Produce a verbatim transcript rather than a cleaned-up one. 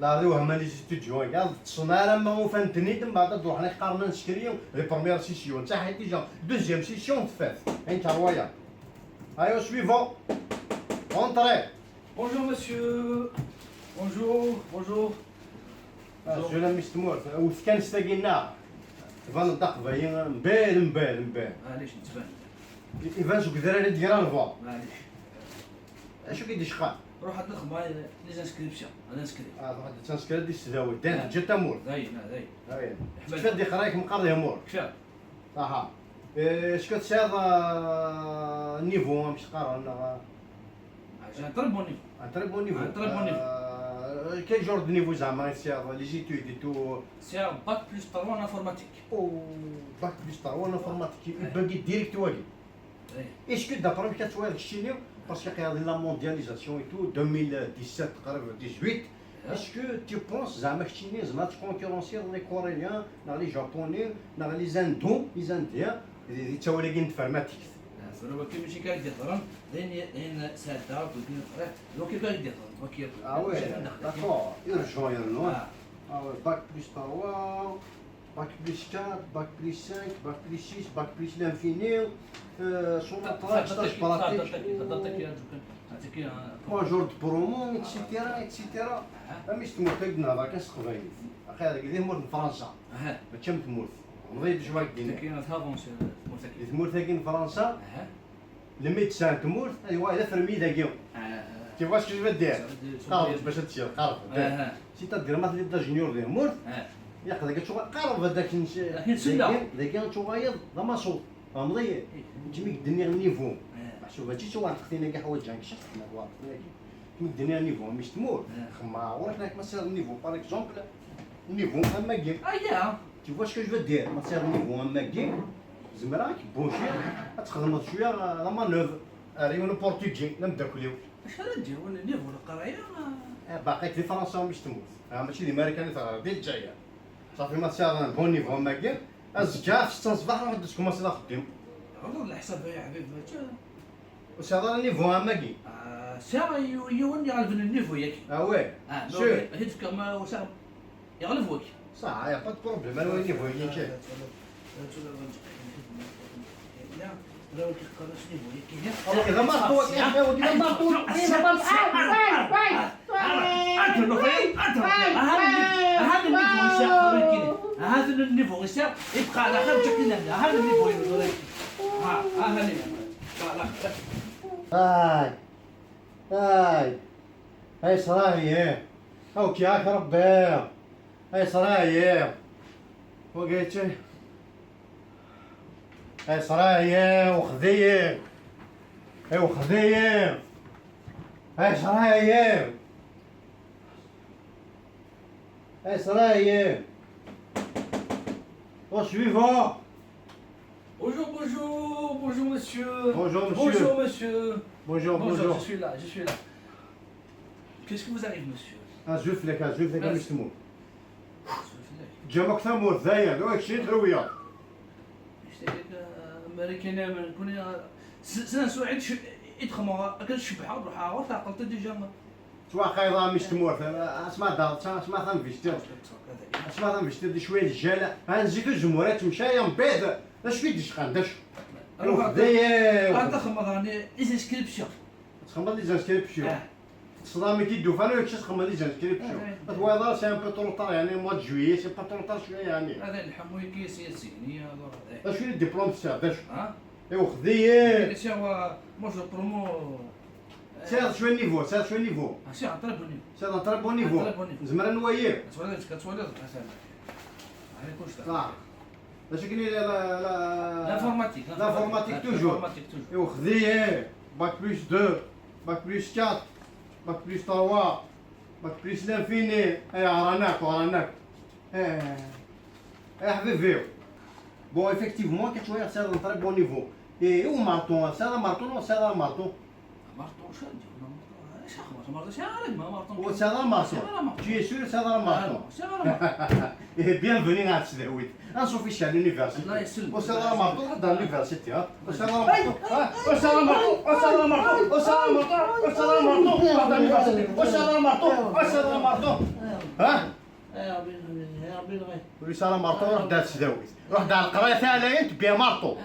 La, d wehma les étudiants, yak, ad ṭṭsen ara ma ufan-ten-id, mbeɛd ad d-ruḥen ad k-qqaren inscrire di première session. D taḥit déjà, deuxième session tfat. Ayen terwaya. Allez, au suivant. Entrez. Bonjour, monsieur. Bonjour, bonjour. Ah, bonjour. Azul a mmi-s n tmurt. Wwet kan s tagi-nneɣ. Tbaneḍ-d aqbayli, mbeɛd, mbeɛd, mbeɛd. Maɛlic, nettban. I-, iban seg udrar i d-yegra lba. Maɛlic. Acu i k-id-icqan? Ruḥ ad nexdem les inscriptions, ad nskri. Ah, ruḥ ad tinscrire di tesdawit. Dayen, ah, teǧǧa tamurt. Dayen, ah, dayen. Dayen. Ḥmed. Tekfiḍ di qrayek meqqar di tmurt. Kfiɣ. Aha. Eh, est-ce que tesɛiḍ, ah, niveau, amek s-qqaren, neɣ? Ah, j'ai un très bon niveau. Un très bon niveau. Un très bon niveau. Euh, quel genre de niveau zeɛma i tesɛiḍ, les études et tout? Sɛiɣ bac plus trois en informatique. Oh, bac plus trois en informatique. Ouais. Ibagi direct wagi. Est-ce que d'après amek ad twaliḍ keččini, parce que la mondialisation et tout, deux mille dix-sept, qrib dix-huit, est-ce que tu penses zeɛma keččini tzemreḍ ad tconcurrenciḍ les Coréens, neɣ les Japonais, neɣ les Indo-, les Indiens, di, di ttawil-agi n tfermatigt? Ah, tura wagi mačči kan i d-iḍran, d ayen, d ayen sɛeddaɣ akk, d ayen ẓriɣ, d wagi kan i d-iḍran, d wagi akk. Ah ouais, d'accord, urgent yernu. Ah. Ah ouais, bac plus trois, bac plus quatre, bac plus cinq, bac plus six, bac plus l'infini, euh, chômage, stage pratique, trois jour de promo, et cetera, et cetera. Ah. Am i s tmurt-agi nehḍer kan s teqbaylit. Axir deg di tmurt n Fransa. Aha. Mačči am tmurt. Nḍid jwa deg. Di tmurt-agi n Fransa. Aha. Le médecin n tmurt, aywa, d afermi dagi. Ah, ah. Tu vois ce que je veux dire? Ça veut dire, qerreb bac ad tessired, qerreb. Ah, ah. C'est-à-dire, ma telliḍ d ajenyur di tmurt, ah, yaq dagi ad tuɣal, qerreb ad ak-, dagi, dagi ad tuɣaleḍ d amaṣut. Tfehmeḍ-iyi? Eh. Nekk mi k-d-nniɣ niveau. Ah. Meḥsub mačči d tawerqeqt-in-agi ḥwaǧeɣ, nekk caqeɣ ɣef twerqeqt-in-agi. Mi k-d-nniɣ niveau, amek s tmurt? Ah. Xemmeɣ ɣur-k nekk ma tesɛiḍ niveau, par exemple, niveau am wagi. Ah, ya. Tu vois ce que je veux dire? Ma tesɛiḍ niveau am wagi, zemreɣ ad k-bunciɣ, ad txedmeḍ cwiya, euh, la manœuvre, ar yiwen uportugais, d ameddakel-iw. Acu ara d-yawen niveau n leqraya? Eh, baqi di Fransa, amek s tmurt? Ah, mačči di Marikan i teɣriḍ, di Lezzayer. Safi, ma tesɛiḍ un bon niveau am wagi, azekka ɣef ssetta n ṣṣbeḥ ruḥ ad d-tkumansiḍ axeddim. Ɣelḍeḍ leḥsab ay aḥbib, mačči. Ur tesɛiḍ ara niveau am wagi? Ah, sɛiɣ yiw-, yiwen iɣelben niveau-yagi. Ah ouais? Ah, sûr? Ad t-fkeɣ ma ur sɛiɣ, yeɣleb wagi. Ṣaḥ, y a pas de problème, anwa i niveau-yagi kan. Ah, d amarṭu wagi, wagi d amarṭu, wagi d amarṭu. Ahat النيفو يسير، يبقى على خير، شكلنا. هذا النيفو يسير. ها، ها، هذا النيفو. Ay, ay, ay ṣṣraya, awk-ak Rebbi, ay ṣṣraya, wagi, ay ṣṣraya, wexdi-yi, ay wexdi-yi, ay ṣṣraya. Israël. Au suivant. Bonjour, bonjour, bonjour monsieur. Bonjour monsieur. Bonjour monsieur. Bonjour, bonjour, bonjour. Je suis là, je suis là. Qu'est-ce qui vous arrive, monsieur? Azul fell-ak, azul fell-ak. Merci. Azul fell-ak. Ǧǧan-ak tamurt dayen, d kečč i d-tewwiḍ. Amarikan, Amarikan, s-, s-, s-, i d-xemmeɣ, akken tcebḥeɣ, ruḥeɣ ɣur-s, ɛqleɣ-t déjà. Ttwaxayeḍ a mmi-s tmurt, asma d, asma tanvist, asma tanvist d cwiya n lǧala, anzi tuzemmur ad temcay, mbeɛd, d acu i d-icqan, d acu? Ruḥ, d aya. Ad txemmeḍ, ɛni, les inscriptions. Ad txemmeḍ les inscriptions. Ah. Teṭṭseḍ a mmi-k i d-ufan, ur yekk ad txemmeḍ les inscriptions. Ah, ah. Ma twalaḍ ara, c'est un peu trop tard, yeɛni, mois de juillet, c'est pas trop tard cwiya, yeɛni. Ad nḥemmu yekki s-, s-, s-, alors, eh. D acu i diplôme tesɛiḍ, d acu? Ah? Iwexdi-yi! Ici, moi, moi, je promo. Tesɛiḍ cwiya n niveau, tesɛiḍ cwiya n niveau. Ah, c'est un très bon niveau. C'est un très bon niveau. Un très bon niveau. Nezmer ad nwali? Ad twaliḍ, ad twaliḍ, atan. Ɛni kullec. Ah. D acu kan, la, la, la, l'informatique, l'informatique, toujours. L'informatique, toujours. Iwexdi-yi, bac plus deux, bac plus quatre, bac plus trois, bac plus l'infini. Eh, ɣran akk, ɣran akk. Eh, eh, ḥbibi. Bon, effectivement, kečč waya tesɛiḍ un très bon niveau. Eh, u marton, tesɛiḍ amarton, ur tesɛiḍ ara amarton? Amarton, acu ara d-yawen amarton? Acu axemmer, amarton, sɛiɣ ara gma amarton. Ur tesɛiḍ ara amarton? Sɛiɣ ara amarton. Tu es sûr ur tesɛiḍ ara amarton? Sɛiɣ ara amarton. Eh, bienvenue ɣer tesdawit. Anṣuf-ik ar l'université. Allah yesselmek. Ur tesɛiḍ ara amarton, ruḥ ar l'université, ha? Ur tesɛiḍ ara amarton, ha? Ur tesɛiḍ ara amarton, ur tesɛiḍ ara amarton, ur tesɛiḍ ara amarton, ruḥ ar l'université. Ur tesɛiḍ ara amarton, ur tesɛiḍ ara amarton. ها؟ يا ربي، يا ربي الغيب. ويسال مرطو، روح دار سداويت، روح دار القرايه تاع لاين تبيع مرطو.